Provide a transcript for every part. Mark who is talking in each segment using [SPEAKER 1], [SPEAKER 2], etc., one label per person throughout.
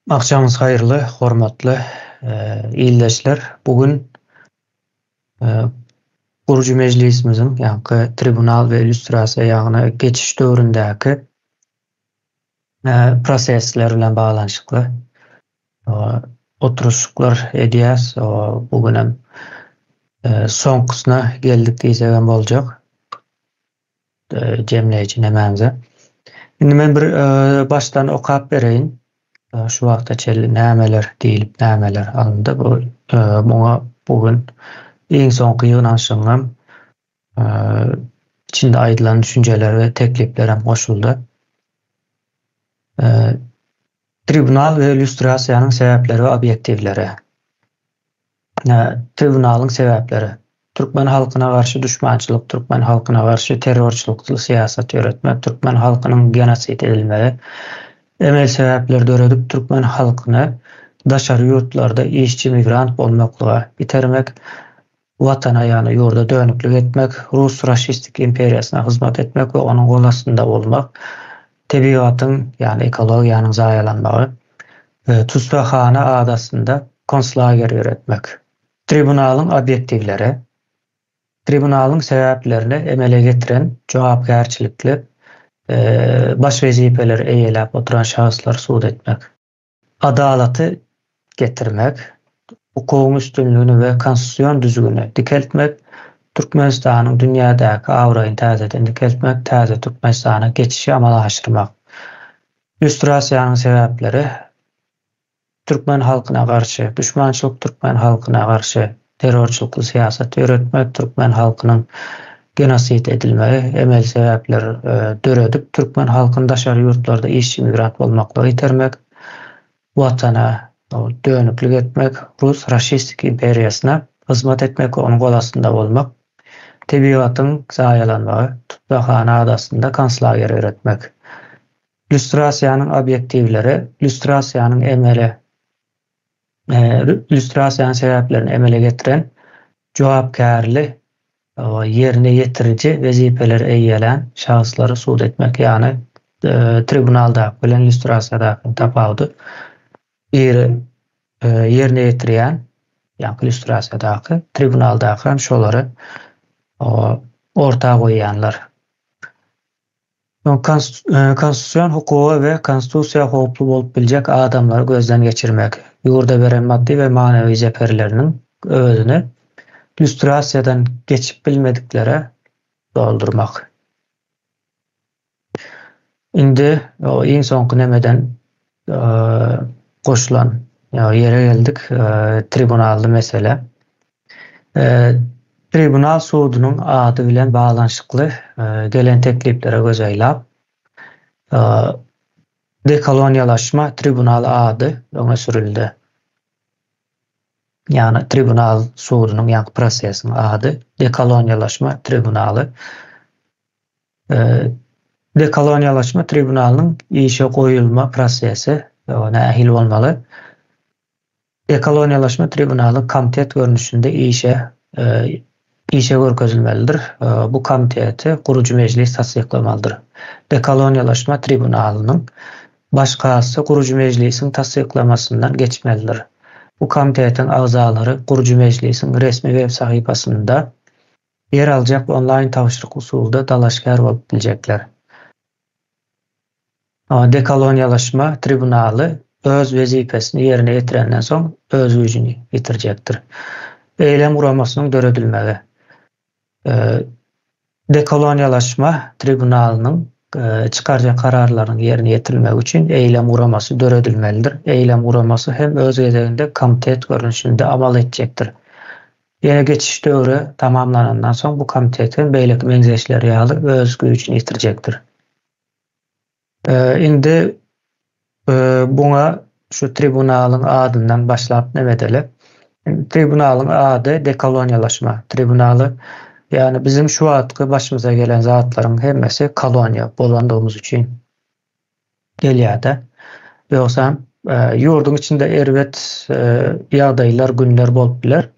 [SPEAKER 1] Agşamyňyz haýyrly, hormatly ildeşler! Bu gün Gurujy mejlisimiziň, ýaňky tribunal we illýustrasiýa, ýagny geçiş döwründäki prosesler bilen baglanyşykly oturyşyklar edýäs. Bu günem soňkusyna geldik diýsegem boljak. Jemleýji nemämize. Indi men bir başdan okap bereýin. Şu wagta çenli nämeler diýlip, nämeler alyndy. Bu muňa bu gün iň soňky ýygnanyşygyňam içinde aýdylan düşünjeler we teklipler hem goşuldy. Tribunal we lýustrasiýanyň sebäpleri we obýektiwleri. Tribunalyň sebäpleri. Türkmen halkyna garşy duşmançylyk, türkmen halkyna garşy terrorçylykly syýasat ýöretmek, türkmen halkynyň genosid edilmegi, emel sebäpler döredip türkmen halkyny daşary ýurtlarda işçi migrant bolmaklyga itermek, Watana ýagny ýurda dönüklik etmek, rus raşistik imperiýasyna hyzmat etmek we onuň gol astynda bolmak, tebigatyň ýagny ekologiýanyň zaýalanmagy, tussaghana adasynda konslager ýöretmek. Tribunalyň obýektiwleri. Tribunalyň sebäplerini emele getiren jogapkärçilikli baş wezipeleri eýeläp oturan şahslary sud etmek. Adalaty getirmek, hukugyň üstünligini we konstitusion düzgüni dikeltmek, Türkmenistanyň dünýädäki abraýyny täzeden dikeltmek, täze Türkmenistana geçişi amala aşyrmak. Lýustrasiýanyň sebäpleri Türkmen halkyna garşy duşmançylyk, türkmen halkyna garşy terrorçylykly syýasat ýöretmek, türkmen halkynyň genosid edilmegi, emeli sebäpler döredip, türkmen halkyny daşary ýurtlarda işçi migrant bolmaklyga itermek, Watana dönüklik etmek, rus raşistik imperiýasyna hyzmat etmek we onuň gol astynda bolmak, tebigatyň zaýalanmagy, tussahana adasynda konslager ýöretmek. Lýustrasiýanyň obýektiwleri, lýustrasiýanyň emele Lýustrasiýanyň sebäplerini emele getiren jogapkärli ýerine ýetiriji wezipeleri eýelän şahslary sud etmek, ýagny tribunaldaky bilen lýustrasiýadakyň tapawudy biri ýerine ýetirýän, ýagny lýustrasiýadaky, tribunaldaky hem şolary orta goýýanlar. Konstitusion hukuga we konstitusiýa howply bolup biljek adamlary gözden geçirmek, ýurda beren maddy we manywy zeperleriniň öwezini lýustrasiýadan geçip bilmediklere doldurmak. Indi iň soňky nemeden goşulan ýere geldik, tribunally mesele. Tribunal sudunyň ady bilen baglanyşykly gelen tekliplere göz aýlap, Dekoloniýalaşma tribunaly ady öňe sürüldi. Ýagny tribunal sudunyň ýaňky prosesiň ady Dekoloniýalaşma tribunaly. Dekoloniýalaşma tribunalynyň işe goýulma prosesi nähili bolmaly? Dekoloniýalaşma tribunaly komitet görnüşinde işe işe görkezilmelidir. Bu komiteti gurujy mejlis tassyklamalydyr. Dekoloniýalaşma tribunalynyň baş kazysy gurujy mejlisiň tassyklamasyndan geçmelidir. Bu komitetiň agzalary gurujy mejlisiň resmi web sahypasynda ýer aljak onlaýn tabşyryk usulda dalaşgär bolup biljekler. Dekoloniýalaşma tribunaly öz wezipesini ýerine ýetirenden soň öz güýjüni ýitirjekdir. Eýlem guramasynyň döredilmegi. Dekoloniýalaşma tribunalynyň çykarjak kararlarynyň ýerine ýetirilmegi üçin Eýlem guramasy döredilmelidir. Eýlem guramasy hem öz gezeginde komitet görnüşinde amal etjekdir. Ýene geçiş döwri tamamlanandan soň bu komitet hem beýleki meňzeşleri ýaly öz güýjüni ýitirjekdir. Indi buňa şu tribunalyň adyndan başlap neme edeli? Tribunalyň ady dekoloniýalaşma tribunaly. Ýagny biziň şu wagtky başymyza gelen zatlaryň hemmesi koloniýa bolandygymyz üçin gelýär-de. Ýogsam ýurduň içinde erbet ýagdaýlar, günler bolup biler.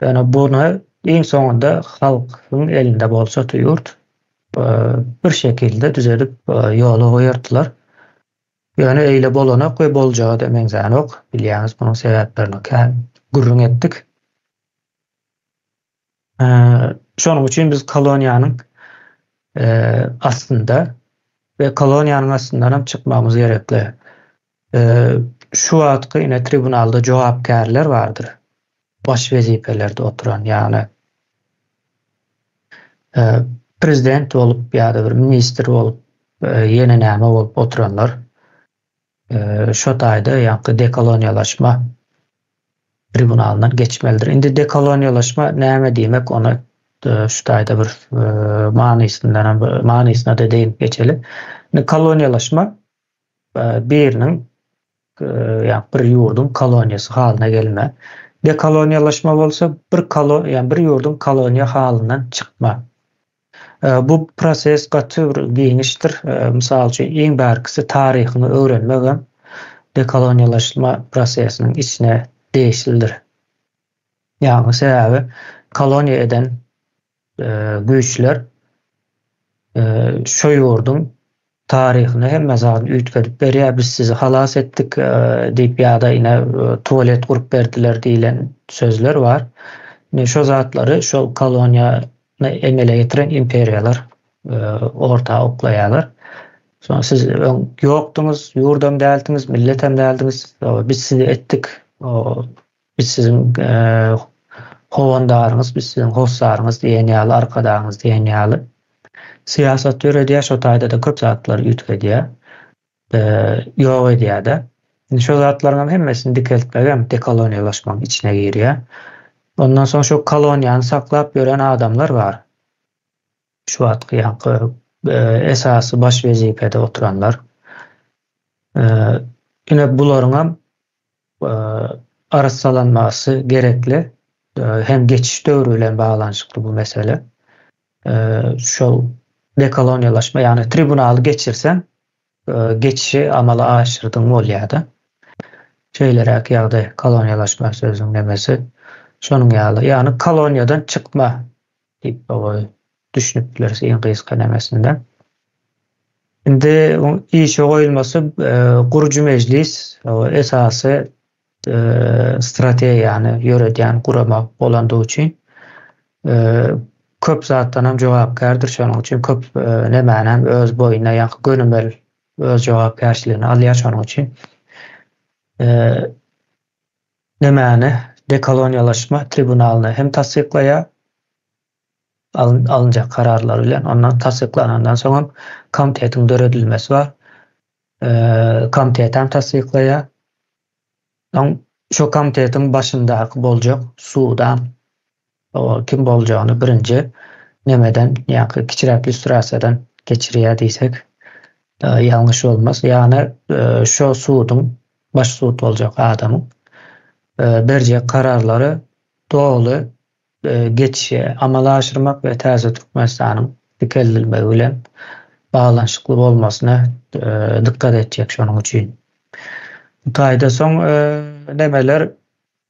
[SPEAKER 1] Ýöne buny iň soňunda halkyň elinde bolsady ýurt bir şekilde düzedip ýola goýardylar. Ýöne eýle bolanok we boljaga-da meňzänok. Bilýäňiz, munuň sebäplerini kän gürrüň etdik. Şonuň üçin biz koloniýanyň astynda we koloniýanyň astyndan hem çykmagymyz gerekli. Şu wagtky ine tribunalda jogapkärler bardyr. Baş wezipelerde oturan, ýagny prezident bolup ýa-da bir ministr bolup, ýene näme bolup oturanlar şo taýda ýaňky dekoloniýalaşma tribunalyndan geçmelidir. Indi dekoloniýalaşma näme diýmek, ony şu taýda bir manysyndan manysyna-da değinip geçeli. Indi koloniýalaşma biriniň ýa bir ýurduň koloniýasy halyna gelme. Dekoloniýalaşma bolsa bir kolo ýa bir ýurduň koloniýa halyndan çykma. Bu proses gaty bir giňişdir. Mysal üçin, iň bärkisi taryhyňy öwrenmegem dekoloniýalaşma prosesiniň içine degişlidir. Ýagny sebäbi koloniýa eden güýçler şo ýurduň taryhyny hemme zadyny üýtgedip berýär, biz sizi halas etdik diýip ýa-da ine tualet gurup berdiler diýlen sözler bar. Ine şo zatlary şol koloniýany emele getiren imperiýalar orta oklaýarlar. Soň siz öň ýokduňyz, ýurdam däldiňiz, milletem däldiňiz, biz sizi etdik, Biz siziň howandaryňyz, biz siziň hossaryňyz diýen ýaly, arkadagyňyz diýen ýaly syýasat ýöredýär, şo taýda-da köp zatlary üýtgedýär, ýok edýär-de. Indi şo zatlaryň hem hemmesini dikeltmegem dekoloniýalaşmagyň içine girýär. Ondan soň şo koloniýany saklap ýören adamlar bar. Şu wagtky ýaňky esasy baş wezipede oturanlar. Ine bularyňam arassalanmasy gerekli. Hem geçiş döwri bilen baglanyşykly bu mesele. Şol dekoloniýalaşma, ýagny tribunaly geçirseň, geçişi amala aşyrdyň bolýar-da. Şeýleräk ýagdaý koloniýalaşma sözüniň nemesi şonuň ýaly. Ýagny koloniýadan çykma diýip düşünip bileris iň gysga nemesinde. Indi işe goýulmasy gurujy mejlis esasy strategiýany ýöredýän gurama bolandygy üçin köp zatdan hem jogapkärdir. Şonuň üçin köp nemäni hem öz boýnuna ýa gönümel öz jogapkärçiligini alýar. Şonuň üçin nemäni dekoloniýalaşma tribunalyny hem tassyklaýar. Alynjak kararlar bilen ondan tassyklanandan soň hem komitetiň döredilmesi bar. Komitet hem tassyklaýar. Soň şo komitetiň başyndaky boljak sudam kim boljagyny birinji nemeden ýa-ki kiçiräk lýustrasiýadan geçirýär diýsek ýalňyş bolmaz. Ýagny şo suduň baş sud boljak adamyň berjek kararlary doly geçişi amala aşyrmak we täze Türkmenistanyň dikeldilmegi bilen baglanyşykly bolmasyna dykgat etjek şonuň üçin. Bu taýda soň nemeler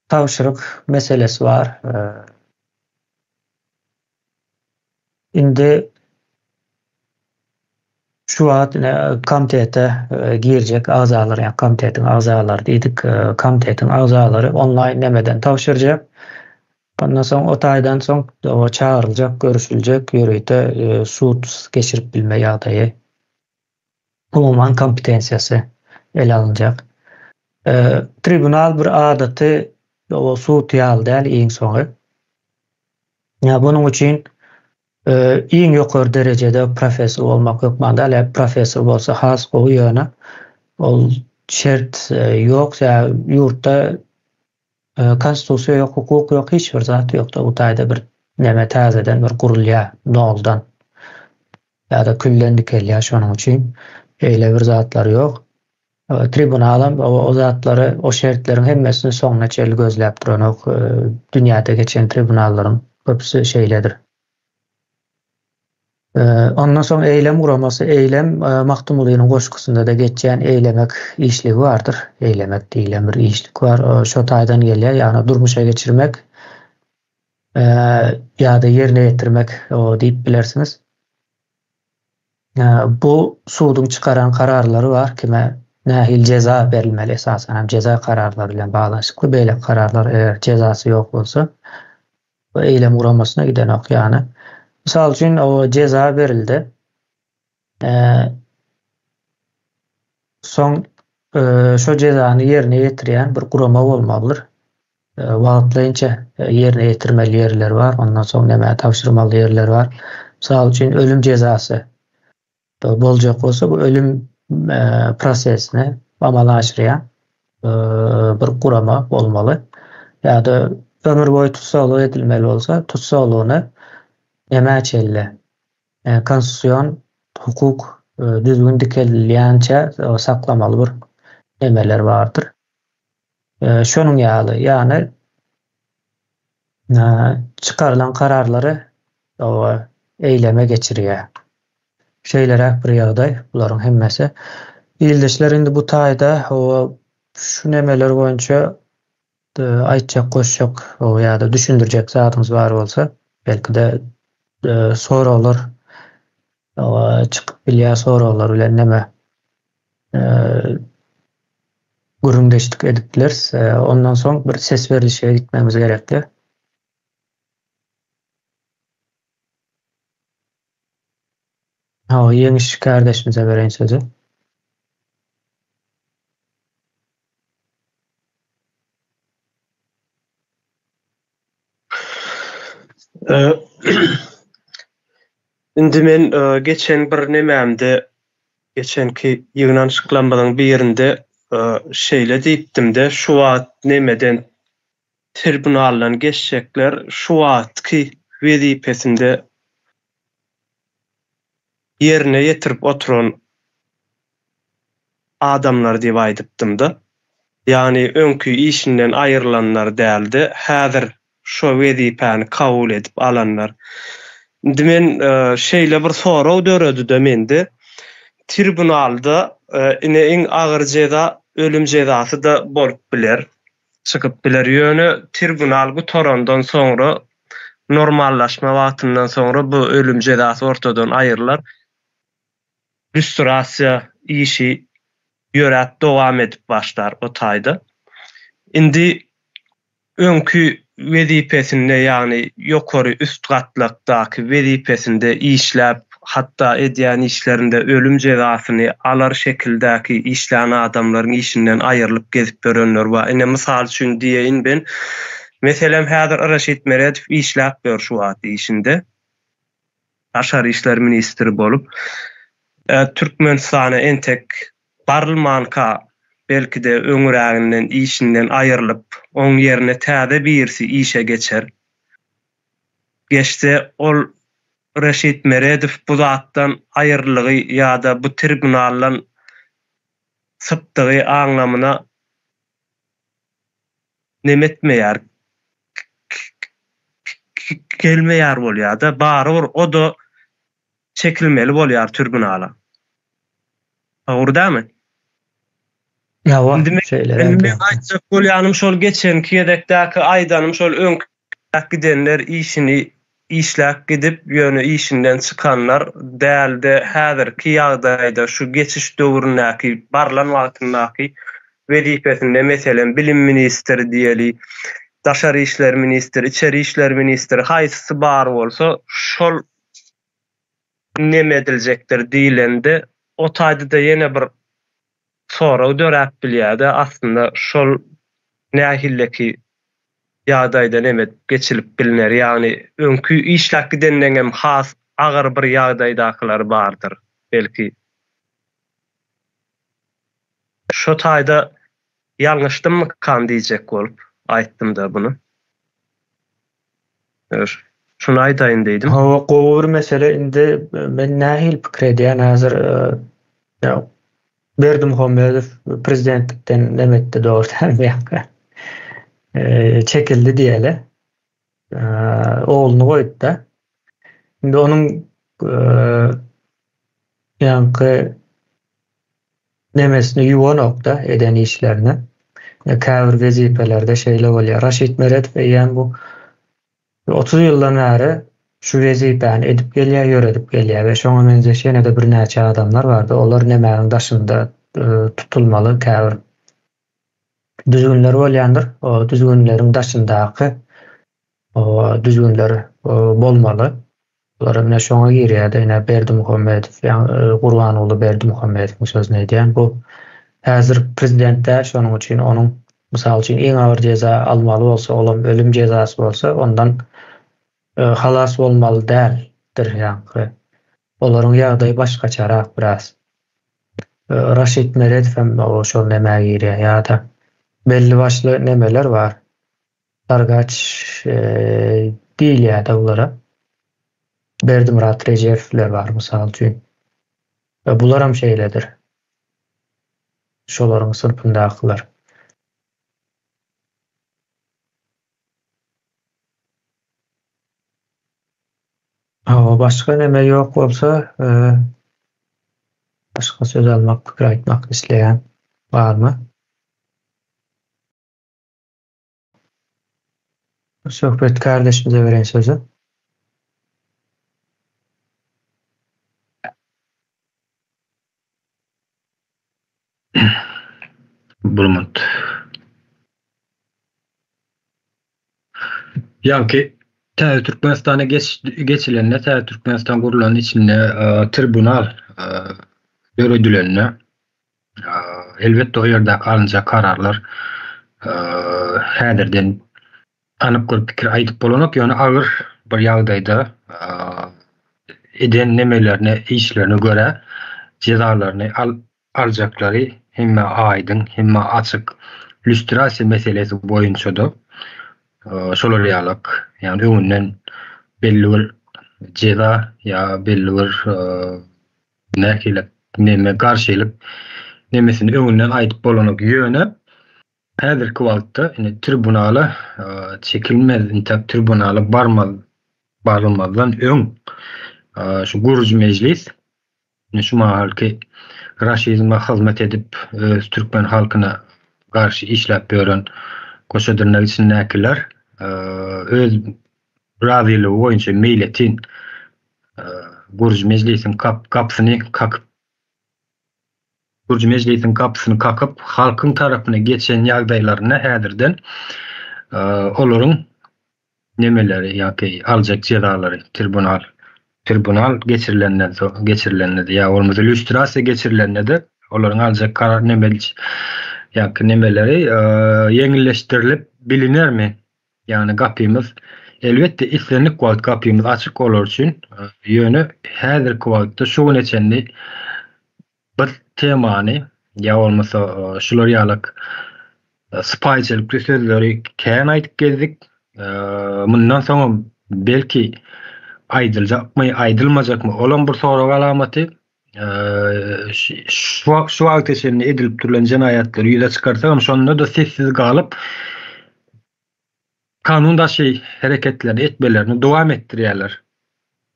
[SPEAKER 1] tabşyryk meselesi bar. Indi şu wagt ine komitete girjek agzalar, ýa komitetiň agzalary diýdik, komitetiň agzalary onlaýn nemeden tabşyrjak. Ondan soň o taýdan soň çagyryljak, görüşiljek, ýörite sud geçirip bilme ýagdaýy, umuman kompetensiýasy ele alynjak. Tribunal bir adaty sud ýaly däl iň soňy. Ýa bunuň üçin iň ýokary derejede professor bolmak hökman däl. Ýa professor bolsa has gowy ýöne ol şert ýok. Sebäbi ýurtda konstitusiýa ýok, hukuk ýok, hiç bir zat ýok-da. Bu taýda bir neme täzeden bir gurulýar noldan ýa-da külden dikelýär. Şonuň üçin beýle bir zatlar ýok. Tribunalam o zatlary, o şertleriň hemmesini soňuna çenli gözläp duranok. Dünýäde geçen tribunallaryň köpüsi şeýledir. Ondan soň eýlem guramasy, eýlem Magtymgulynyň goşgusynda-da geçýän eýlemek işligi bardyr. Eýlemek diýlen bir işlik bar. Şo taýdan gelýär, ýagny durmuşa geçirmek ýa-da ýerine ýetirmek diýip bilersiňiz. Bu suduň çykaran kararlary bar, kime Nähili jeza berilmeli esasan hem jeza kararlary bilen baglanyşykly beýleki kararlar eger jezasy ýok bolsa bu eýlem guramasyna gidenok ýagny mysal üçin o jeza berildi soň şo jezany ýerine ýetirýän bir gurama bolmalydyr. Wagtlaýynça ýerine ýetirmeli ýerleri bar, ondan soň nämä tabşyrmaly ýerleri bar. Mysal üçin ölüm jezasy boljak bolsa bu ölüm prosesini amala aşyrýan bir gurama bolmaly. Ýa-da ömür boýy tussaglyk edilmeli bolsa, tussaglygyny nämä çenli konstitusion hukuk düzgün dikeldilýänçä saklamaly bir nemeler bardyr. Şonuň ýaly, ýagny çykarylan kararlary eýleme geçirýär. Şeýleräk bir ýagdaý bularyň hemmesi. Ildeşler indi bu taýda şu nemeler boýunça aýtjak, goşjak ýa-da düşündirjek zadyňyz bar bolsa, belki-de soraglar çykyp bilýär, soraglar bilen neme gürrüňdeşlik edip bileris. Ondan soň bir ses berlişige gitmegimiz gerekli. Hawa, Ýeňiş kärdeşimize bereýin sözi.
[SPEAKER 2] Indi men geçen bir nemämde, geçenki ýygnanyşyklarymyzyň birinde şeýle diýipdim-de, şu wagt nemeden tribunaldan geçjekler şu wagtky wezipesinde ýerine ýetirip oturan adamlar diýip aýdypdym-da. Ýagny öňki işinden aýrylanlar däl-de, häzir şo wezipäni kabul edip alanlar. Indi men şeýle bir sorag döredi-de mende. Tribunalda ine iň agyr jeza ölüm jezasy-da bolup biler, çykyp biler. Ýöne tribunal gutarandan soňra, normallaşma wagtyndan soňra bu ölüm jezasy ortadan aýrylar. Lýustrasiýa işi ýöräp dowam edip başlar o taýda. Indi öňki wezipesinde ýagny ýokary üst gatlakdaky wezipesinde işläp hatda edýän işlerinde ölüm jezasyny alar şekildäki işlän adamlaryň işinden aýrylyp gezip ýörenler bar. Ine mysal üçin diýeýin ben meselem häzir Raşid Meredow işläp ýör şu wagt işinde. Daşary işler ministri bolup, Türkmenistana entek barylmanka, belki-de öňüräginden işinden aýrylyp, oň ýerine täze birisi işe geçer. Geçse, ol Reşit Meredow bu zatdan aýyrlygy ýa-da bu tribunaldan sypdygy aňlamyna neme etmeýär, gelmeýär bolýar-da, barybir o-da çekilmeli bolýar tribunala. Dogry dälmi?
[SPEAKER 1] Hawa,
[SPEAKER 2] Indi men,
[SPEAKER 1] şeýleräk
[SPEAKER 2] indi men
[SPEAKER 1] ýagdaý.
[SPEAKER 2] aýtjak bolýanym şol geçenki gezekdäki aýdanym şol öňki gidenler işini işläp gidip, ýöne işinden çykanlar dälde häzirki ýagdaýda şu geçiş döwründäki barlan wagtyndaky wezipesinde meselem bilim ministri diýeli, daşary işler ministri, içeri işler ministri haýsysy bar bolsa şol neme ediljekdir diýlende o taýda-da ýene bir sorag döräp bilýärde aslynda şol nähilleki ýagdaýda neme edip geçilip bilner ýagny öňki işläp gidenleňem has agyr bir ýagdaýdakylary bardyr belki şo taýda ýalňyşdymmykam diýjek bolup aýtdymda buny. Şuny aýdaýyn diýdim.
[SPEAKER 1] Hawa gowy bir mesele indi men nähili pikir edýän häzir Berdimuhamedow prezidentlikden neme etdi dogry dälmi ýa çekildi diýeli ogluny goýupda indi onuň ýaňky nemesini ýuwanokda eden işlerini. Käbir wezipelerde şeýle bolýar. Raşid Meredow eýýäm bu 30 ýyldan bäri şu wezipäni edip gelýär, ýöredip gelýär we şoňa meňzeş ýene-de birnäçe adamlar bardy. Olar nemäniň daşynda. tutulmaly käbir düzgünler bolýandyr. O düzgünleriň daşyndaky düzgünler bolmaly. Bular ine şoňa girýär-de, ine Berdimuhamedow, ýa Gurbanguly Berdimuhamedowyň sözüni edýän. Bu häzir prezident däl, şonuň üçin onuň mysal üçin iň agyr jeza almaly bolsa, olam ölüm jezasy bolsa, ondan halas bolmaly däldir ýaňky. Olaryň ýagdaýy başgaçarak biraz. Raşid Meredow hem şol nämä girýär ýa-da belli başly nemeler bar. Sargaç diýilýär-de bulara. Berdimyrat Rejepowler bar mysal üçin. Bularam şeýledir. Şolaryň synpyndakylar. Hawa, başga neme ýok bolsa, başga söz almak, pikir aýtmak isleýän barmy? Söhbet kardeşimize bereýin sözi.
[SPEAKER 3] Bir minut. Ýaňky Täze Türkmenistana geç, geçilende, Täze Türkmenistan gurlanda içinde e, tribunal e, döredilende Elbetde o ýerdäki alynjak kararlar häzirden anyk bir pikir aýdyp bolanok, ýöne agyr bir ýagdaýda eden nemelerine, işlerine görä jezalaryny aljaklary hemmä aýdyň, hemmä açyk. Lýustrasiýa meselesi boýunça-da şolar ýalak, ýagny öňünden belli bir jeza ýa belli bir Nähili neme garşylyk nemesini öňünden aýdyp bolanok. Ýöne häzirki wagtda indi tribunala çekilmez, intäk tribunala barmaz, barylmazdan öň şu gurujy mejlis indi şu mahalky raşizme hyzmat edip öz türkmen halkyna garşy işläp ýören goşa dyrnak içindäkiler öz razylygy boýunça meýletin Gurujy mejlisiň gapysyny kakyp Gurujy mejlisiň gapysyny kakyp, halkyň tarapyna geçen ýagdaýlarynda häzirden olaryň nemeleri ýa-ki aljak jezalary tribunal tribunal geçirilenden soň geçirilende-de ýa bolmasa lýustrasiýa geçirilende-de olaryň aljak karar neme ýa-ki nemeleri ýeňilleşdirilip bilinermi? Ýagny gapymyz, elbetde islendik wagt gapymyz açyk olar üçin, ýöne häzirki wagtda şu güne çenli bir temany ýa bolmasa şular ýalak sypaýyçylykly sözleri kän aýdyp gezdik. Mundan soňam belki aýdyljakmy, aýdylmajakmy olam bir sorag alamaty. Şu şu wagta çenli edilip durlan jenaýatlary ýüze çykarsagam şonda-da sessiz galyp kanun daşy hereketlerini etmelerini dowam etdirýärler.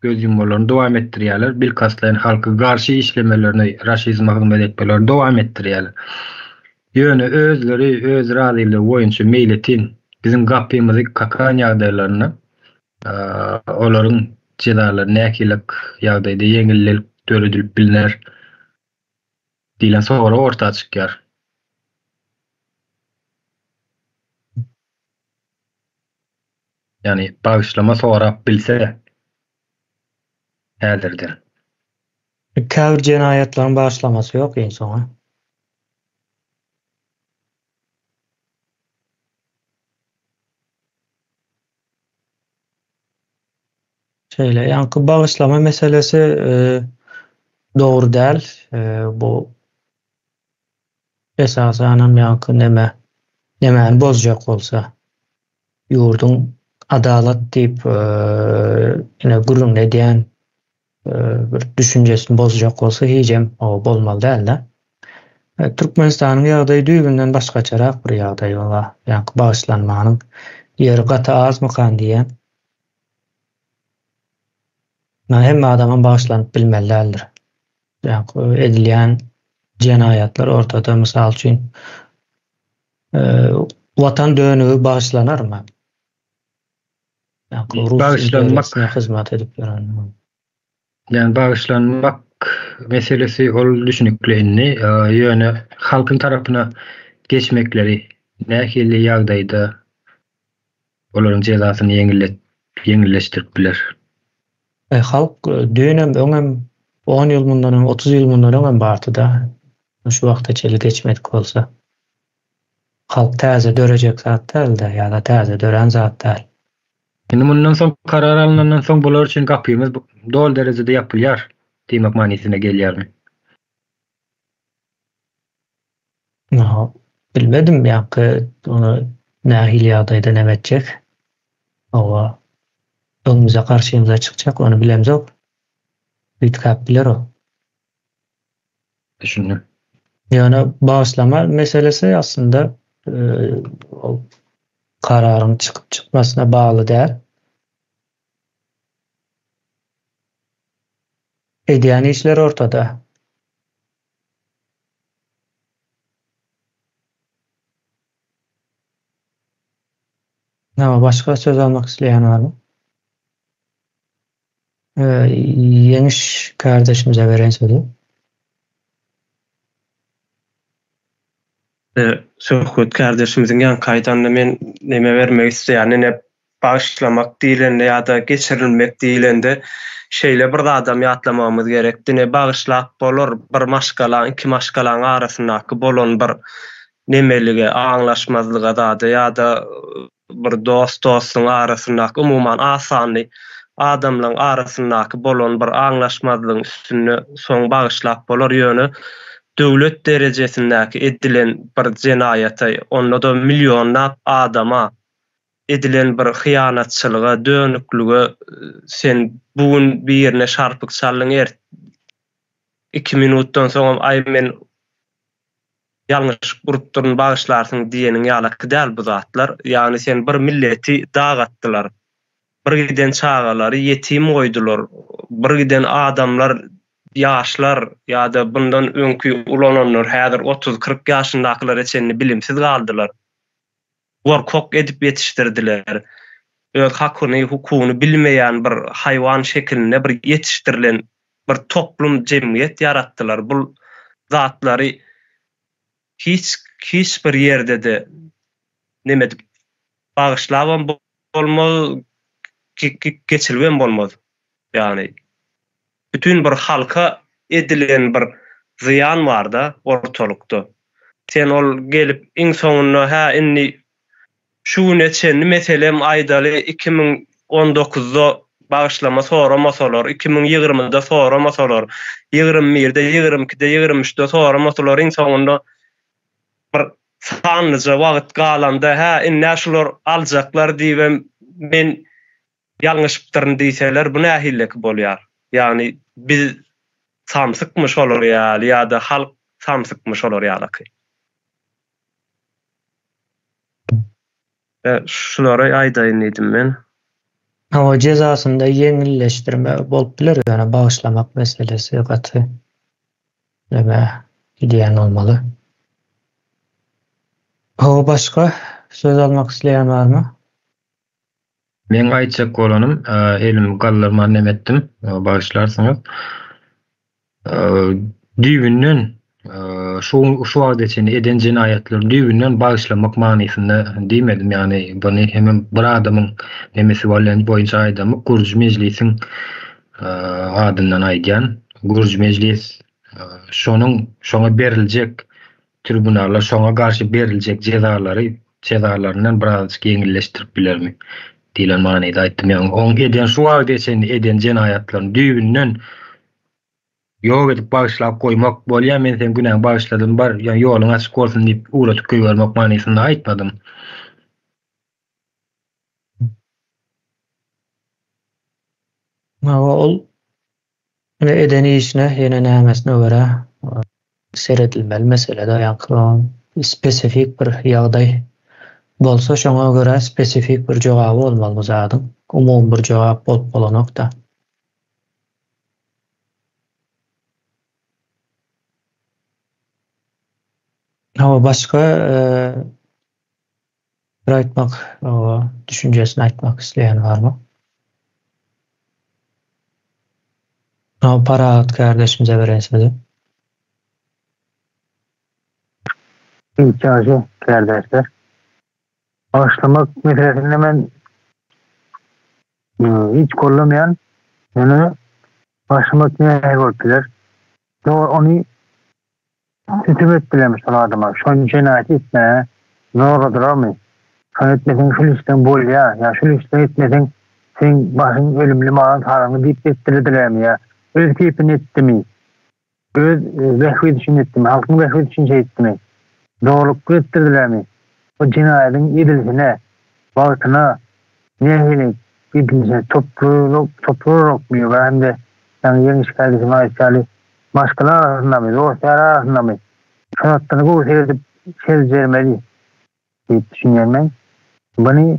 [SPEAKER 3] Göz ýummalaryny dowam etdirýärler. Bilkastlaýyn halka garşy işlemelerini, raşizme hyzmat etmelerini dowam etdirýärler. Ýöne özleri öz razylygy boýunça meýletin biziň gapymyzy kakan ýagdaýlarynda olaryň jezalary nähili ýagdaýda ýeňillik döredilip bilner diýlen sorag orta çykýar. Ýagny bagyşlama sorap bilse häzirden.
[SPEAKER 1] Käbir jenaýatlaryň bagyşlamasy ýok iň soňy. Şeýle, ýaňky bagyşlama meselesi dogry däl. Bu esasanam ýaňky neme, nemäni bozjak bolsa, ýurduň adalat diýip ine gürrüňini edýän bir düşünjesini bozjak bolsa hijem bolmaly däl-de. Türkmenistanyň ýagdaýy düýbünden başgaçarak bir ýagdaý ola. Ýaňky bagyşlanmanyň ýeri gaty azmykan diýýän. Hemme adamam bagyşlanyp bilmeli däldir. Ýaňky edilýän jenaýatlar ortada mysal üçin watan dönügi bagyşlanarmy? Ýaňky Rus
[SPEAKER 3] Bagyşlanmak
[SPEAKER 1] imperiýasyna hyzmat edip ýören.
[SPEAKER 3] Ýani bagyşlanmak. meselesi ol düşünikli indi. Ýöne halkyň tarapyna geçmekleri nähili ýagdaýda olaryň jezasyny ýeňilleşdirip biler?
[SPEAKER 1] Halk düýnem, öňem, on ýyl mundan öň, 30 ýyl mundan öňem bardy-da. Şu wagta çenli geçmedik bolsa. Halk täze dörejek zat däl-de, ýa-da täze dörän zat däl.
[SPEAKER 3] Indi mundan soň karar alnandan soň bular üçin gapymyz doly derejede ýapylýar diýmek manysyna gelýärmi?
[SPEAKER 1] Bilmedim ýaňky ony nähili ýagdaýda neme etjek. Hawa, öňümize garşymyza çykjak ony bilemzok. Üýtgäp biler o.
[SPEAKER 3] Düşündim.
[SPEAKER 1] Ýöne bagyşlama meselesi aslynda ol kararyň çykyp çykmasyna bagly däl. Edýän işleri ortada. Hawa, başga söz almak isleýän barmy? Ýeňiş kardeşimize bereýin sözi.
[SPEAKER 2] Söhbet kardeşimiziň ýaňky aýdanyna men neme bermek isleýän, ine bagyşlamak diýlende ýa-da geçirilmek diýlende şeýle bir zadam ýatlamagymyz gerek, dine bagyşlap bolar bir maşgalaň, iki maşgalaň arasyndaky bolan bir nemelige, aňlaşmazlyga zada ýa-da bir dost-dostuň arasyndaky, umuman az sanly adamlaryň arasyndaky bolan bir aňlaşmazlygyň üstünde soň bagyşlap bolar, ýöne döwlet derejesindäki edilen bir jenaýata, onda-da millionlap adama edilen bir hyýanatçylyga, dönüklige sen bu gün birine şarpyk çaldyň, ert iki minutdan soňam aý men ýalňyş urupdyryn bagyşlarsyň diýeniň ýalaky däl bu zatlar. Ýagny sen bir milleti dagatdylar. Bir giden çagalary ýetim goýdular. Bir giden adamlar ýaşlar ýa-da bundan öňki ulananlar häzir 30-40 ýaşyndakylara çenli bilimsiz galdylar. Gorkak edip ýetişdirdiler. Öz hakyny, hukugyny bilmeýän bir haýwan şekilinde bir ýetişdirilen bir toplum jemgyýet ýaratdylar. Bul zatlary hiç hiç bir ýerde-de neme edip bagyşlabam bolmaz, geçiribem bolmaz. Ýagny bütin bir halka edilen bir zyýan bar-da ortalykda. Sen ol gelip iň soňunda hä indi Şu güne çenli meselem aýdaly 2019-da bagyşlama soramasalar, 2020-de soramasalar, 21-de, 22-de, 23-de soramasalar iň soňunda bir sanlyja wagt galanda hä indä şular aljaklar diýibem men ýalňyşypdyryn diýseler bu nähilleki bolýar? Ýagny biz samsykmy şolar ýaly ýa-da halk samsykmy şolar ýalaky? Şulary aýdaýyn diýdim men.
[SPEAKER 1] Hawa jezasynda ýeňilleşdirme bolup biler ýöne bagyşlamak meselesi gaty neme gidýän bolmaly. Hawa başga söz almak isleýän barmy?
[SPEAKER 3] Meň aýtjak bolanym elimi galdyrman neme etdim bagyşlarsyňyz. Düýbünden şu şu wagta çenli eden jenaýatlaryny düýbünden bagyşlamak manysynda diýmedim. Ýagny buny hemem bir adamyň nemesi bolýan boýunça aýdamok. Gurujy mejlisiň adyndan aýdýan. Gurujy mejlis şonuň şoňa beriljek tribunala şoňa garşy beriljek jezalary jezalaryndan birazajyk ýeňilleşdirip bilermi diýlen manyda aýtdym. Ýagny oň eden şu wagta çenli eden jenaýatlaryny düýbünden ýok edip bagyşlap goýmak bolýar, men seň günäňi bagyşladym, bar, ýa ýoluň açyk bolsun diýip ugradyp goýbermek manysynda aýtmadym.
[SPEAKER 1] Hawa, ol ine eden işine, ýene nämesine görä seredilmeli mesele-de, ýaňky spesifik bir ýagdaý bolsa, şoňa görä spesifik bir jogaby bolmaly bu zadyň. Umumy bir jogap bolup bolanok-da. Hawa, başga bir aýtmak, hawa, düşünjesini aýtmak isleýän barmy? Parahat kardeşimize beren sözi.
[SPEAKER 4] Ýagşy kärdeşler. Bagyşlamak meselesinde men hiç gollamaýan. Ýöne bagyşlamak nähili bolup biler? Dogry ony sütüm etdilermi şol adama? Şony jenaýat etmäge zorladylarmy? Şony etmeseň şul işden bolýa ýa şul işden etmeseň seň başyň ölümli malan saraňy diýip etdirdilermi ýa öz keýpine etdimi? Öz bähbidi üçin etdimi? Halkyň bähbidi üçin şeýtdimi? Zorlukly etdirdilermi? Bu jenaýadyň edilişine, wagtyna nähili edilişine toplurakmy we hem-de ýaňy Ýeňiş kardeşimiň aýdyşy ýaly maşgala arasyndamy, dost-ýar arasyndamy? Şo zatlaryny gowy seredip seljermeli diýip düşünýän men. Muny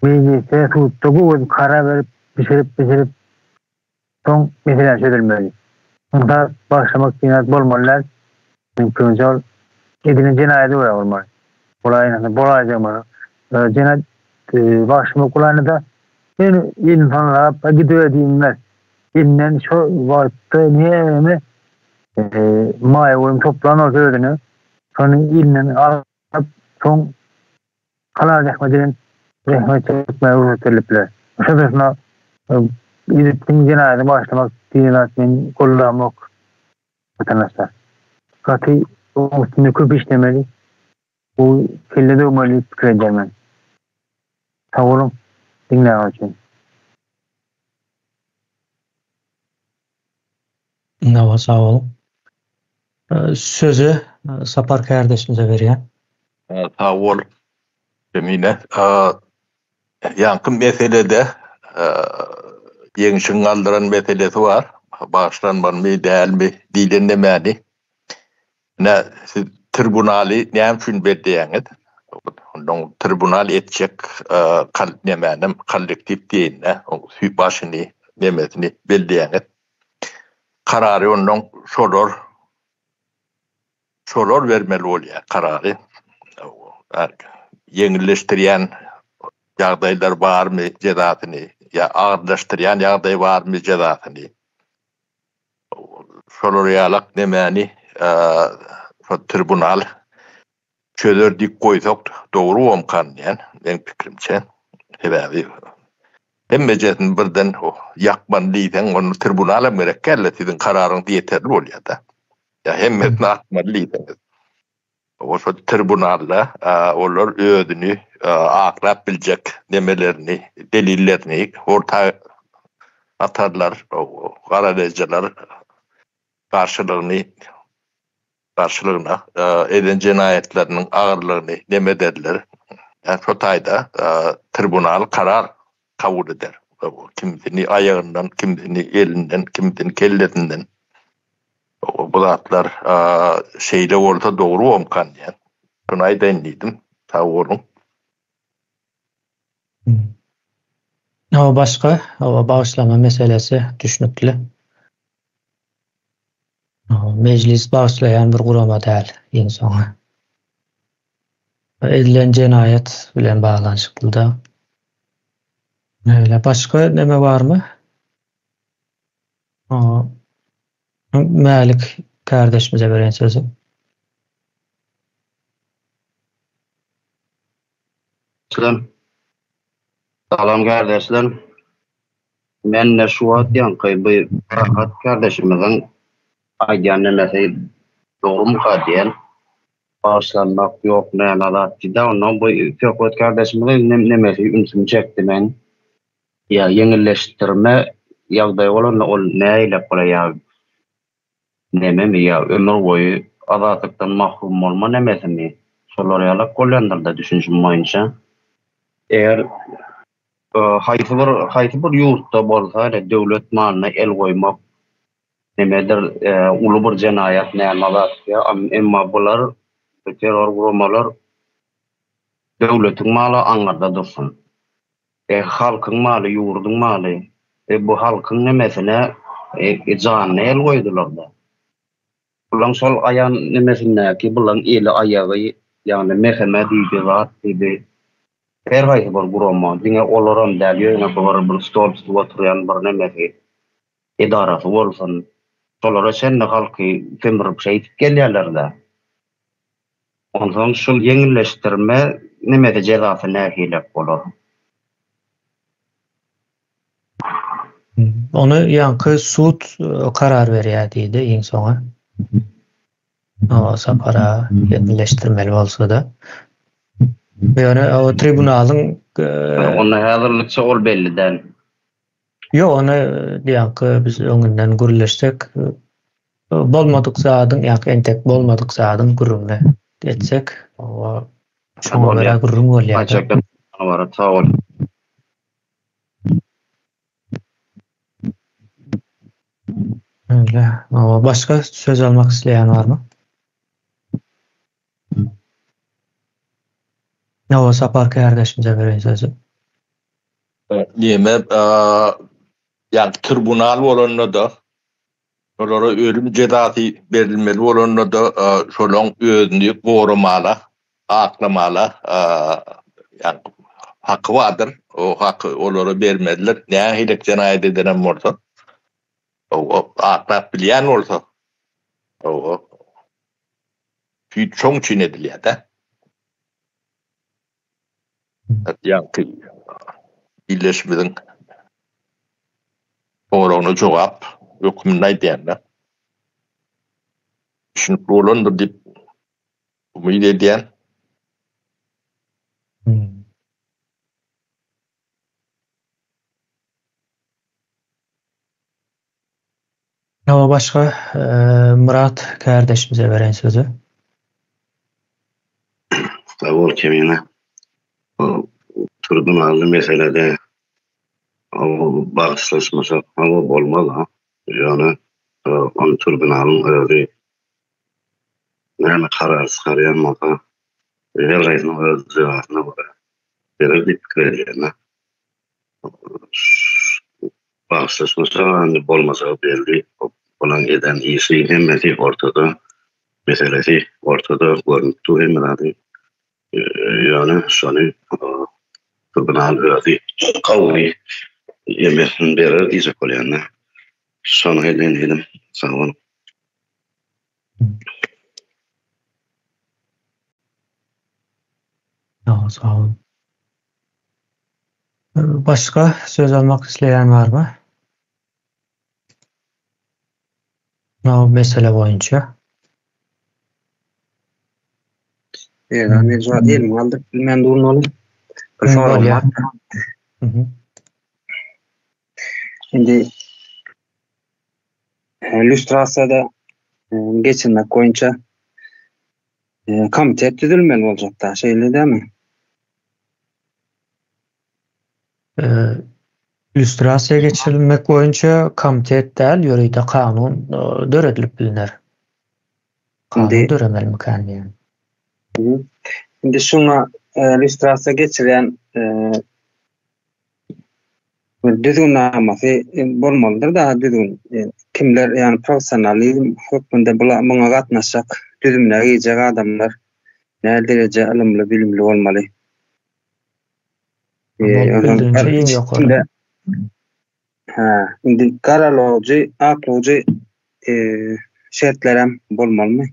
[SPEAKER 4] mejlisde, sudda gowy edip karar berip, bişirip-bişirip Soň mesele çözülmeli. Ynsap bagyşlamak diýen zat bolmaly däl. Meň pikirimçe ol edilen jenaýata görä bolmaly. Bolaýanda bolaýjak bolsa. Jenaýat bagyşlamak bolanda-da ýöne elini salgap gidiber diýilmez. Elinden şo wagtda näme maýa goýum toplan bolsa özüne şony elinden alyp soň Halal zähmet bilen zähmet çekmäge rugsat berlip biler. Şo durşuna ýigitligiň jenaýatyny bagyşlamak diýen zat men goldamok watandaşlar. Gaty oň üstünde köp işlemeli. Bu kelle döwmeli diýip pikir edýän men. Sag boluň diňläniňiz üçin.
[SPEAKER 1] Hawa sag boluň. Sözi Sapar kärdeşimize berýän.
[SPEAKER 5] Sag bol Kemine. Ýaňky meselede Ýeňşiň galdyran meselesi bar. Bagyşlanmalymy, dälmi diýlen nemäni. Ine, siz tribunaly näme üçin belleýäňiz? Ondan tribunal etjek nemänem kollektiw diýeýin-dä, başyny, nemesini belleýäňiz. Karary ondan şolar şolar bermeli bolýar karary. Ýeňilleşdirýän ýagdaýlar barmy jezasyny ýa agyrlaşdyrýan ýagdaý barmy jezasyny. Şolar ýalak nemäni şo tribunal çözer diýip goýsak dogry bomkan diýen meň pikirimçe. Sebäbi hemmejesini birden ýakmaly diýseň onda tribunalam gerek dälde siziň kararyňyz ýeterli bolýada. Ýa hemmesini atmaly diýseňiz. Oşo tribunalda olar özüni aklap biljek nemelerini, delillerini orta atarlar, garalaýjylar garşylygyny garşylygyna eden jenaýatlarynyň agyrlygyny neme ederler. Şo taýda tribunal karar kabul eder. Kimsini aýagyndan, kimsini elinden, kimsini kellesinden. Bu zatlar şeýle bolsa dogry bomkan diýen. Şuny aýdaýyn diýdim. Sag boluň.
[SPEAKER 1] Hawa başga hawa bagyşlama meselesi düşnükli. Mejlis bagyşlaýan bir gurama däl iň soňy. Edilen jenaýat bilen baglanyşyklyda. Öyle başga neme barmy? Mälik kardeşimize beren sözü.
[SPEAKER 6] Salam. Salam kardeşler. Men de şu wagt ýaňky bu Rahat kardeşimiziň aýdýan nemesi dogrumyka diýen. Bagyşlanmak ýok näme zat diýdi. Ondan bu Söhbet kardeşimiziň nemesi ünsümi çekdi meň. Ýa ýeňilleşdirme ýagdaýy bolanda ol nähilek bolar ýa nememi ýa ömür boýu azatlykdan mahrum bolma nemesimi şolar ýalak bolýandyrda düşünişim boýunça. Eger haýsy bir haýsy bir ýurtda bolsa ine döwlet malyna el goýmak nemedir uly bir jenaýat näme zat ýa emma bular terror guramalar döwletiň maly aňyrda dursun. E halkyň maly ýurduň maly. E bu halkyň nemesine janyna el goýdularda. Bulaň şol aýan nemesindäki bulaň eli aýagy ýagny MHM diýdi zat diýdi. Her haýsy bir gurama diňe olaram däl ýöne bular bir stol tutup oturýan bir nemesi. edarasy bolsun, şolara çenli halky sömürip şeýdip gelýärler-dä. Onsoň şul ýeňilleşdirme nemesi jezasy nähilek bolar?
[SPEAKER 1] Ony ýaňky sud karar berýär diýdi iň soňy. O sapara ýeňilleşdirmeli bolsa-da. Ýöne o tribunalyň
[SPEAKER 6] Onda häzirlikçe ol belli däl.
[SPEAKER 1] Ýok, ony ýaňky biz öňünden gürleşsek, bolmadyk zadyň, ýaňky entek bolmadyk zadyň gürrüňini etsek, o şoňa görä gürrüň bolýar.
[SPEAKER 6] Sag bol.
[SPEAKER 1] Öyle. Başga söz almak isleýän barmy? Hawa, Sapar kärdeşimize bereýin sözi.
[SPEAKER 5] Neme, ýagny tribunal bolanda-da, şolara ölüm jezasy berilmeli bolanda-da, şolaň özüni goramala, aklamala, ýagny haky bardyr. O haky olara bermelidir. Nähili jenaýat edenem bolsa, aklap bilýän bolsa, Süýt şoň üçin edilýär-dä. Ýaňky ildeşimiziň soragyna jogap hökmünde aýdýan-da. Düşünikli bolandyr diýip umyt edýän.
[SPEAKER 1] Hawa başga Myrat kärdeşimize bereýin sözi.
[SPEAKER 7] Sag bol Kemine. Bu tribunally meselede bagyşlaşmasak hawa bolmaz ha. Ýöne ony tribunalyň özi näme karar çykarýan bolsa her haýsynyň öz jezasyna görä berer diýip pikir edýän. Bagyşlaşmasa indi bolmajagy belli. Olaň eden işi hemmesi ortada, meselesi ortada görnüp dur hemme zady. Ýöne şony tribunal özi kanuny emesini berer diýjek bolýan-da. Şony aýdaýyn diýdim. Sag boluň.
[SPEAKER 1] Sag boluň. Başga söz almak isleýän barmy? Bu mesele boýunça.
[SPEAKER 8] Eee, men şu wagt elimi galdyryp bilmän durun oğlum. Bir soragym bar. Indi lýustrasiýada geçirmek boýunça komitet düzülmeli boljakda, şeýle dälmi?
[SPEAKER 1] Lýustrasiýa geçirilmek boýunça komitet däl, ýörite kanun döredilip bilner. Kanun döremelimikän diýýän.
[SPEAKER 8] Indi şuňa lýustrasiýa geçirýän bir düzgünnamasy bolmalydyr da düzgün. Kimler ýagny professionalizm hökmünde bula muňa gatnaşjak düzümine girjek adamlar nä dereje ylymly bilimli bolmaly. Hä, indi garalawjy, aklawjy şertlerem bolmalymy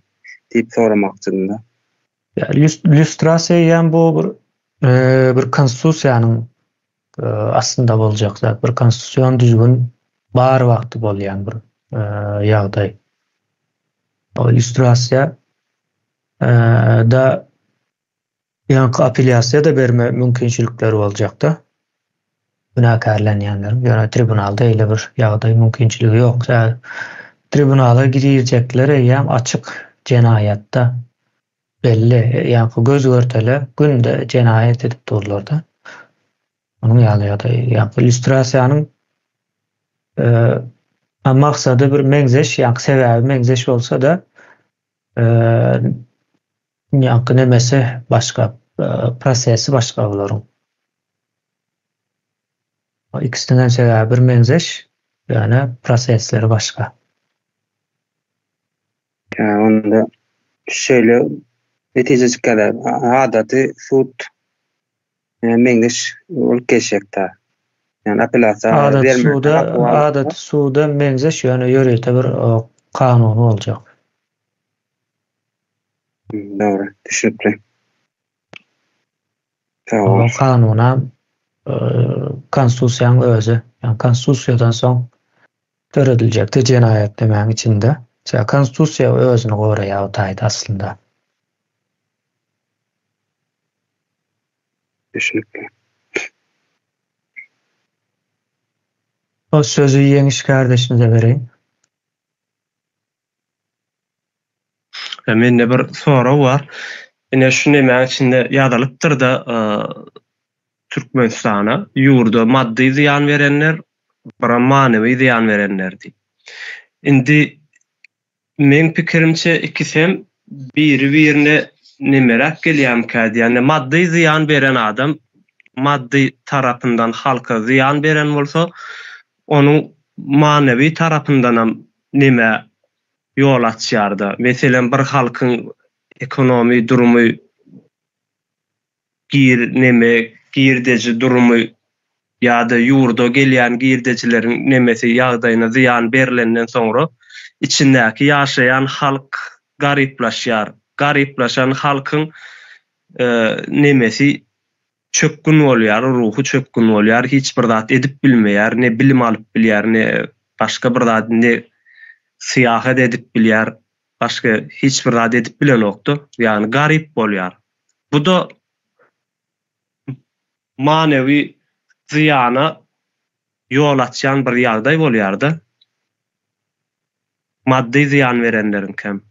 [SPEAKER 8] diýip soramakçydym-da.
[SPEAKER 1] Ýa lýustrasiýa eýýäm bu bir bir konstitusiýanyň astynda boljak zat, bir konstitusion düzgün bar wagty bolýan bir ýagdaý. O lýustrasiýa da ýaňky apelýasiýa-da berme mümkinçilikleri boljakda günäkärlenýänleriň. Ýöne tribunalda eýle bir ýagdaý mümkinçiligi ýok. Tribunala girjekler eýýäm açyk jenaýatda belli, ýaňky göz görtele günde jenaýat edip durlar-da. Onuň ýaly ýagdaý, ýaňky illýustrasiýanyň maksady bir meňzeş, ýaňky sebäbi meňzeş bolsa-da, ýaňky nemesi başga, prosesi başga bularyň. Ikisiniň hem sebäbi bir meňzeş, ýöne prosesleri başga.
[SPEAKER 8] Hä, onda şeýle netije çykýar, adaty sud meňzeş bolup geçjekdä. Ýani apelýasiýa
[SPEAKER 1] Adaty suda, adaty suda meňzeş ýöne ýörite bir kanuny boljak.
[SPEAKER 8] Dogry, düşnükli.
[SPEAKER 1] Sag bol. O kanunam konstitusiýanyň özi, ýagny konstitusiýadan soň dörediljekdi jenaýat nemäň içinde. Sebäbi konstitusiýa özüni goraýar o taýda aslynda.
[SPEAKER 8] Düşnükli.
[SPEAKER 1] O sözi Ýeňiş kardeşimize bereýin.
[SPEAKER 2] Mende bir sorag bar. Ine şu nemäň içinde ýazylypdyr-da, Türkmenistana, ýurda maddy zyýan berenler, biram manywy zyýan berenler diýip. Indi meň pikirimçe ikisem biri-birine nemeräk gelýärmikä diýýän. Maddy zyýan beren adam maddy tarapyndan halka zyýan beren bolsa, onuň manywy tarapyndanam nemä ýol açýarda. Meselem bir halkyň ekonomi durumy gir neme girdeji durumy ýa-da ýurda gelýän girdejileriň nemesi ýagdaýyna zyýan berlenden soňra içindäki ýaşaýan halk garyplaşýar. Garyplaşan halkyň nemesi çökgün bolýar, ruhy çökgün bolýar, hiç bir zat edip bilmeýär, ne bilim alyp bilýär, ne başga bir zat, ne syýahat edip bilýär, başga hiç bir zat edip bilenokda, ýagny garyp bolýar. Bu-da manewi zyýana ýol açýan bir ýagdaý bolýar-da. Maddy zyýan berenleriňkem.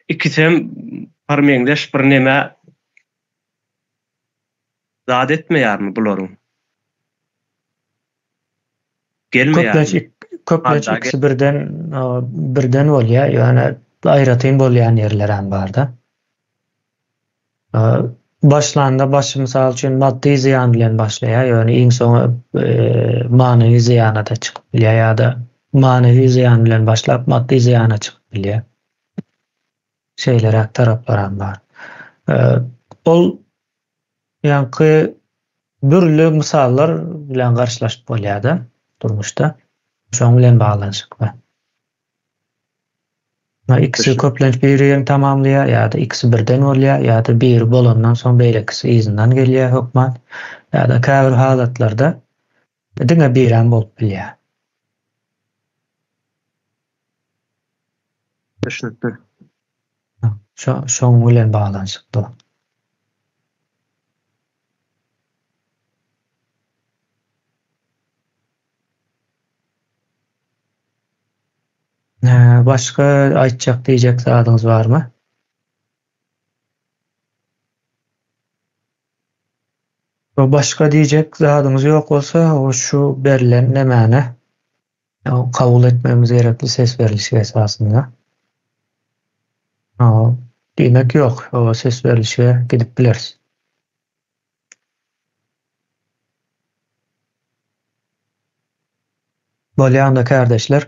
[SPEAKER 2] Ikisem bir meňzeş bir neme zat etmeýärmi bularyň?
[SPEAKER 1] Gelmeýärmi? Köplenç ikisi birden birden bolýar, ýöne aýratyn bolýan ýerlerem barda. Başlanda başy mysal üçin maddy zyýan bilen başlaýar, ýöne iň soňy manywy zyýana-da çykyp bilýär ýa-da manywy zyýan bilen başlap maddy zyýana çykyp bilýär. Şeýleräk taraplaram bar. Ol ýaňky dürli mysallar bilen garşylaşyp bolýar-da durmuşda. Şoň bilen baglanyşykly. Ikisi köplenç bir-birini tamamlaýar ýa-da ikisi birden bolýar ýa-da biri bolandan soň beýlekisi yzyndan gelýär hökman ýa-da käbir halatlarda diňe birem bolup bilýär.
[SPEAKER 2] Düşnükli.
[SPEAKER 1] Şoň bilen baglanyşykly. Başga aýtjak diýjek zadyňyz barmy? Başga diýjek zadyňyz ýok bolsa, şu berlen nemäni kabul etmegimiz gerekli ses berlişik esasynda. Diýmek ýok, ses berlişige gidip bileris. Bolýa onda kärdeşler.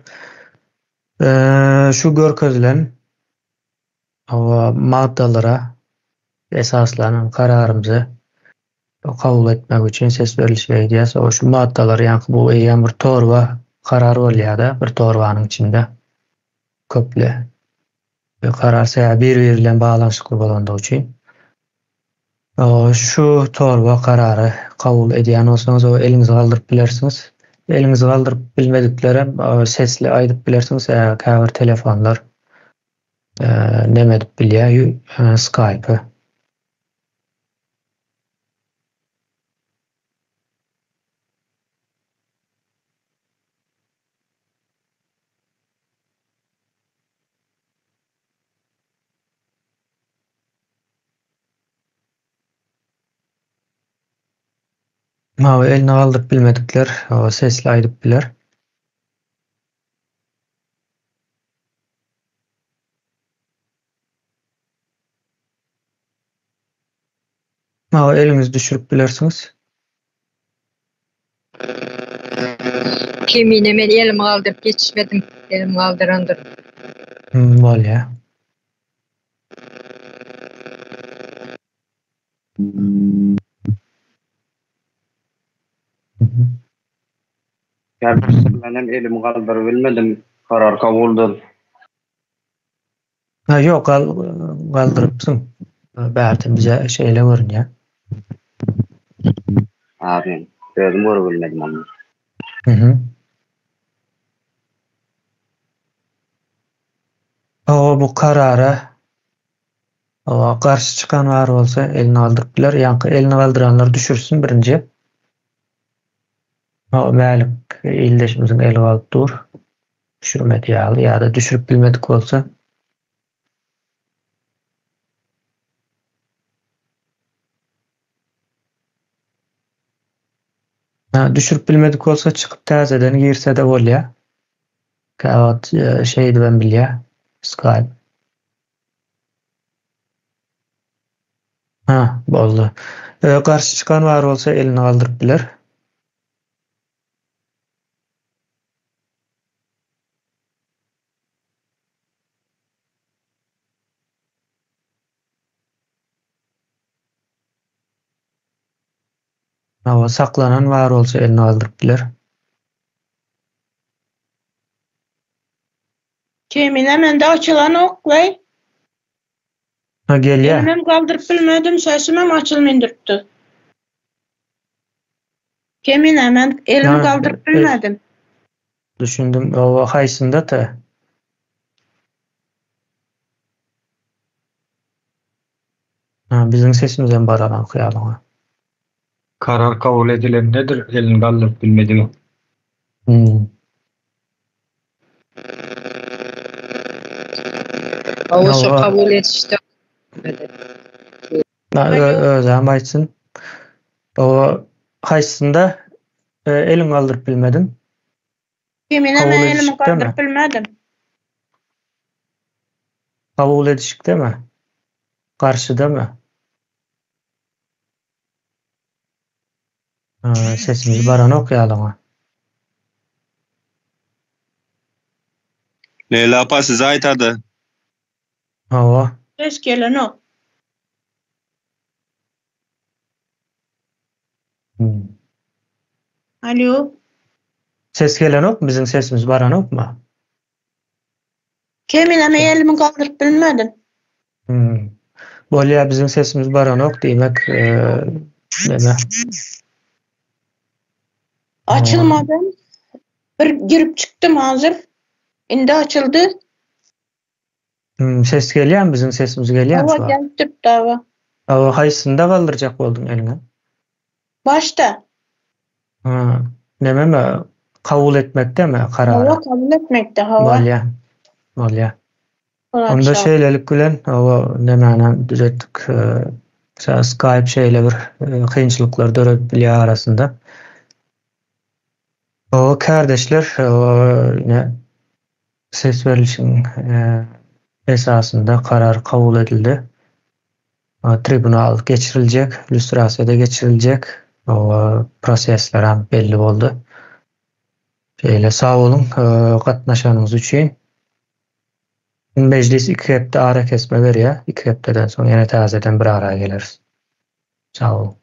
[SPEAKER 1] Şu görkezilen maddalara esaslanan kararymyzy kabul etmek üçin ses berlişige gidýäs. O şu maddalar ýaňky bu eýýäm bir torba karar bolýar-da, bir torbanyň içinde köpli karar sebäbi bir-biri bilen baglanyşykly bolandygy üçin. Şu torba karary kabul edýän bolsaňyz, eliňizi galdyryp bilersiňiz. Eliňizi galdyryp bilmediklerem sesli aýdyp bilersiňiz. Käbir telefonlar neme edip bilýär, Skype-y. Mawy elini galdyryp bilmedikler sesli aýdyp biler. Mawy eliňizi düşürip bilersiňiz.
[SPEAKER 9] Kemine men elimi galdyryp ýetişmedim. Elimi galdyrandyr.
[SPEAKER 1] Bolýa.
[SPEAKER 6] Kärdeşler menem elimi galdyryp bilmedim. Karar kabuldyr.
[SPEAKER 1] Ha ýok gal galdyrypsyň. Bärde bize şeýle görünýär.
[SPEAKER 6] Ha men özüm görüp bilmedim ony.
[SPEAKER 1] Mhm. Hawa bu karara hawa garşy çykan bar bolsa elini galdyryp biler. Ýaňky elini galdyranlar düşürsin birinji. Hawa Mälik ildeşimiziň eli galyp dur. Düşürmedi ýaly ýa-da düşürip bilmedik bolsa. Ha, düşürip bilmedik bolsa çykyp täzeden girse-de bolýar. Käwagt e, şeýdibem bilýär Skype. Ha, boldy. E, garşy çykan bar bolsa elini galdyryp biler. Hawa, saklanan bar bolsa elini galdyryp biler.
[SPEAKER 10] Kemine mende açylanok weý.
[SPEAKER 1] Ha gelýär.
[SPEAKER 10] Elimem galdyryp bilmedim, sesimem açylmyn durupdy. Kemine men elimi galdyryp bilmedim.
[SPEAKER 1] Düşündim. Owa haýsynda te? Ha, biziň sesimizem baranok ýalyňa.
[SPEAKER 3] Karar kabul edilendedir elini galdyryp bilmedigi.
[SPEAKER 1] Hmm.
[SPEAKER 9] Hawa şo kabul edişde
[SPEAKER 1] Özem aýtsyn. O haýsysynda e, eliňi galdyryp bilmediň?
[SPEAKER 10] Kemine men elimi galdyryp bilmedim.
[SPEAKER 1] Kabul edişikdemi? Garşydamy? Sesimiz baranok ýalyňa.
[SPEAKER 2] Leýla apa size aýtady.
[SPEAKER 1] Hawa.
[SPEAKER 10] Ses gelenok. Alo.
[SPEAKER 1] Ses gelenokmy biziň sesimiz baranokmy?
[SPEAKER 10] Kemine men elimi galdyryp bilmedim.
[SPEAKER 1] Hmm. Bolýa biziň sesimiz baranok diýmek neme?
[SPEAKER 10] Açylmadym. Bir girip çykdym hazir. Indi açyldy.
[SPEAKER 1] Hmm, ses gelýärmi biziň sesimiz gelýärmi şu
[SPEAKER 10] wagt? Gelip durupdy hawa.
[SPEAKER 1] Hawa haýsynda galdyrjak bolduň eliňi?
[SPEAKER 10] Başda.
[SPEAKER 1] Ha, nememi kabul etmekdemi karary?
[SPEAKER 10] Hawa kabul etmekde hawa.
[SPEAKER 1] Bolýa. Bolýa. Onda şeýlelik bilen hawa nemänem düzetdik. Skype şeýle bir kynçylyklar döredip bilýär arasynda. Hawa kärdeşler, ine ses berlişiň esasynda karar kabul edildi. Tribunal geçiriljek, lýustrasiýa-da geçiriljek. O proseslerem belli boldy. Şeýle sag boluň gatnaşanyňyz üçin. Mejlis iki hepde arakesme berýär. Iki hepdeden soň ýene täzeden bir ara geleris. Sag boluň.